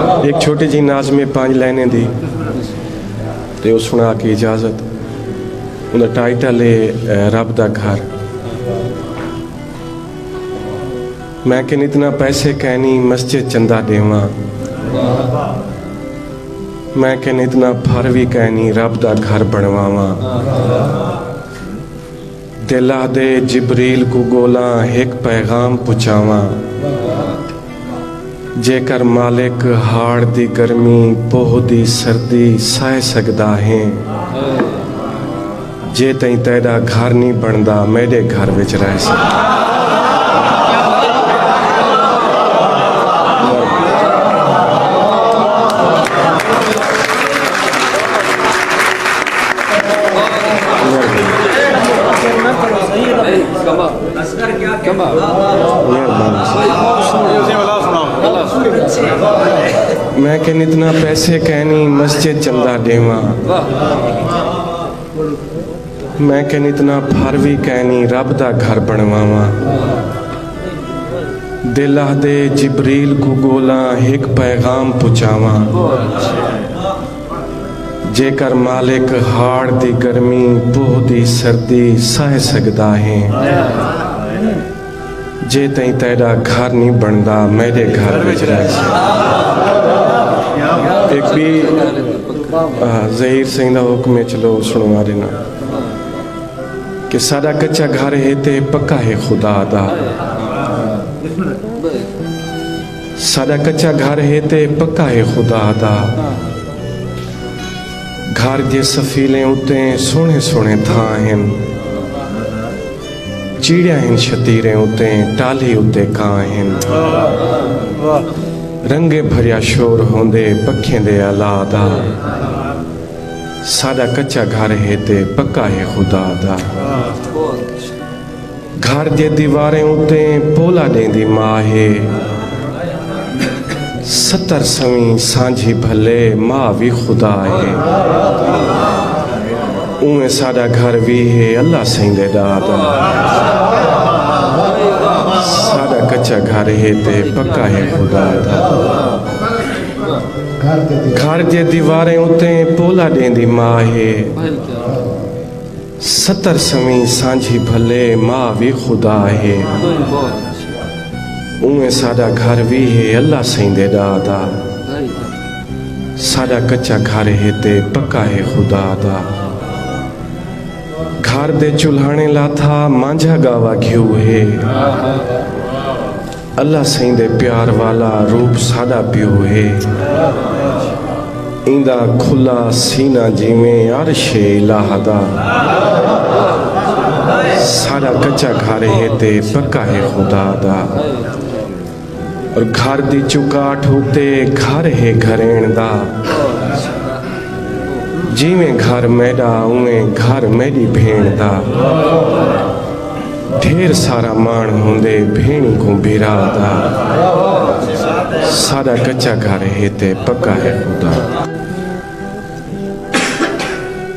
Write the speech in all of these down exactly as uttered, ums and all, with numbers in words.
ہک چھوٹی جی نظم ہے پنج لائنیں دی، تے او سݨا کے اجازت۔ اوندا ٹائٹل ہے، اے، رب دا گھر۔ میں کن اتنا پیسے کینی مسجد چندہ ݙیواں، میں کن اتنا پھر وی کینی رب دا گھر بݨواواں۔ دل آہدے جبریل کوں ڳولاں ہک پیغام پچاواں، جیکر مالک ہاڑ دی گرمی، پوہ دی سردی سہہ سڳدا ہیں، جے تئیں تیݙا گھر نی بݨدا، میݙے گھر وچ رہ سڳ۔ میں کن اتنا پیسے کینی مسجد چندہ ݙیواں، میں کن اتنا پھر وی کینی رب دا گھر بݨواواں۔ دل آہدے جبریل کوں ڳولاں ہک پیغام پچاواں، جیکر مالک ہاڑ دی گرمی، پوہ دی سردی سہہ سڳدا ہیں، جے تئیں تیݙا گھر نی بݨدا، میݙے گھر وچ رہ سڳ۔ ہک ٻی، آ، ظہیر سئیں دا حکم ہے، چلو سݨوا ݙینا کہ ساݙا کچا گھر ہے تے پکا ہے خدا دا۔ ساݙا کچا گھر ہے تے پکا ہے خدا دا۔ گھر دے سفیلیں اتے سوہݨے سوہݨے تھاں ہن۔ چیڑیاں ہن شتیریں اتے، ٹالھی اتے کاں ہن۔ رنگے بھریا شور ہوندے پکھیں دے الا دا۔ ساݙا کچا گھر ہے تے پکا ہے خدا دا۔ گھر دے دیواریں اتے پولا ݙیندی ماء ہے۔ ستر سویں سانجھی بھلے، ماء وی خدا ہے۔ اونویں ساݙا گھر وی ہے اللہ سئیں دے ݙا دا۔ ساݙا کچا گھر ہے تے پکا ہے خدا دا۔ گھر دے دیواریں اتے پولا ݙیندی ماء ہے۔ ستر سویں سانجھی بھلے، ماء وی خدا ہے۔ اونویں ساݙا گھر وی ہے اللہ سئیں دے ݙا دا۔ ساݙا کچا گھر ہے تے پکا ہے خدا دا۔ گھر دے چولہاݨے لاتھا مانجھا ڳاوا گھیو ہے۔ اللہ سئیں دے پیار والا روپ ساݙا پیو ہے۔ ایندا کھلا سینہ جیویں عرش الٰہ دا۔ ساݙا کچا گھر ہے تے پکا ہے خدا دا۔ اور گھر دی چوکاٹھ اتے گھر ہے گھرین دا۔ جیویں گھر میݙا، اونویں گھر میݙی بھیݨ دا۔ ڈھیر سارا ماݨ ہوندے بھیݨی کوں بھرا دا۔ ساݙا کچا گھر ہے تے پکا ہے خدا۔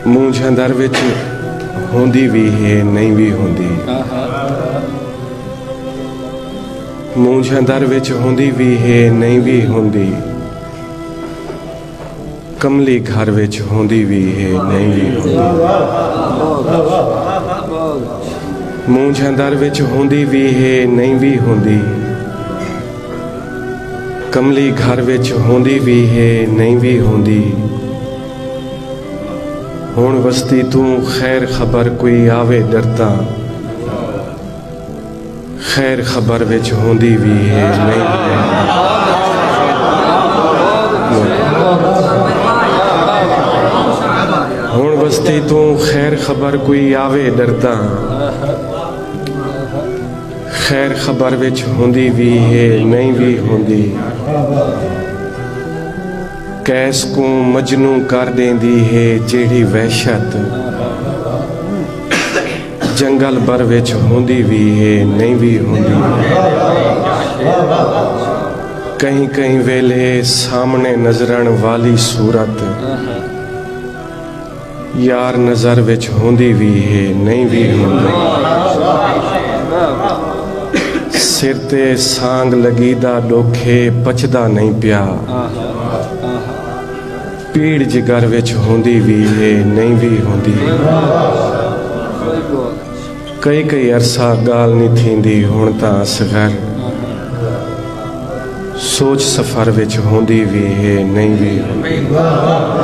مونجھ اندر وچ ہوندی وی ہے، نئیں وی ہوندی۔ مونجھ اندر وچ ہوندی وی ہے، نئیں وی ہوندی۔ کملی گھر وچ ہوندی وی ہے، نئیں وی ہوندی۔ مونجھ اندر وچ ہوندی وی ہے، نئیں وی ہوندی۔ کملی گھر وچ ہوندی وی ہے، نئیں وی ہوندی۔ ہݨ وستی توں خیر خبر کوئی آوے ݙرداں۔ خیر خبر وچ ہوندی وی ہے، نئیں وی ہوندی۔ ہݨ وستی توں خیر خبر کوئی آوے ݙرداں۔ خیر خبر وچ ہوندی وی ہے، نئیں وی ہوندی۔ قیس کوں مجنوں کر ݙیندی ہے جیڑھی وحشت۔ جنگل بر وچ ہوندی وی ہے، نئیں وی ہوندی۔ کہیں کہیں ویلھے سامݨے نظرݨ والی صورت، یار نظر وچ ہوندی وی ہے، نئیں وی ہوندی۔ سر تے سانگ لگی دا ڈوکھے پچدا نہیں پیا۔ پیڑ جگر وچ ہوندی وی ہے، نہیں وی ہوندی۔ کئی کئی عرصہ گال نہیں تھیندی، ہن تاں اصغر سوچ سفر وچ ہوندی وی ہے، نہیں وی ہوندی۔